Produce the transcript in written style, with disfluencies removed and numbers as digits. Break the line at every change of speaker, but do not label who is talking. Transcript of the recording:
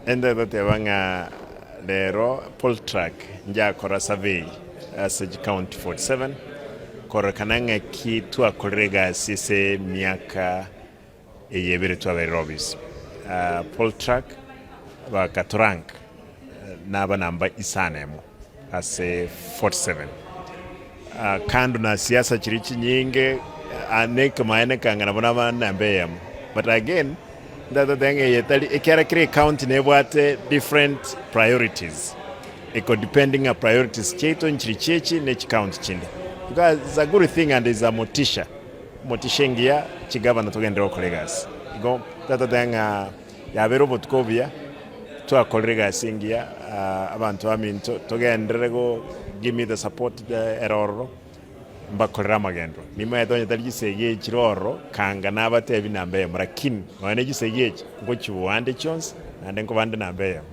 Ende toteba ng'a rero Poltrack njakora survey ase chicounty 47 kororekana ng'aki twakorire egasi ase emiaka eye ebere twaberire office. Poltrack bakatorank naba namba isano emo ase 47. Kando na siasa chiria chinyinge nekemaene ekang'ana nabo naba namba eyemo but again ntatete ng'a eye tari ekiagera kera ecounty nebwate different priorities eko depend ng'a priorities chiaito nchiri chiechi ne chicounty chinde because it's a good thing and is a motisha motisha engiya chigavana togenderere gokora egasi igo ntatete ng'a yabeire obotuko obuya twakorire egasi engiya abanto baminto togenderere go give me the support ere ororo mbakorere amagenderero. Nimaete onye tari chisegi echi chire ororo, kanga nabatebi namba eyemo, lakini nonya ne chisegi echi, ngochiboa nde chionsi, naende nkoba nde namba eyemo.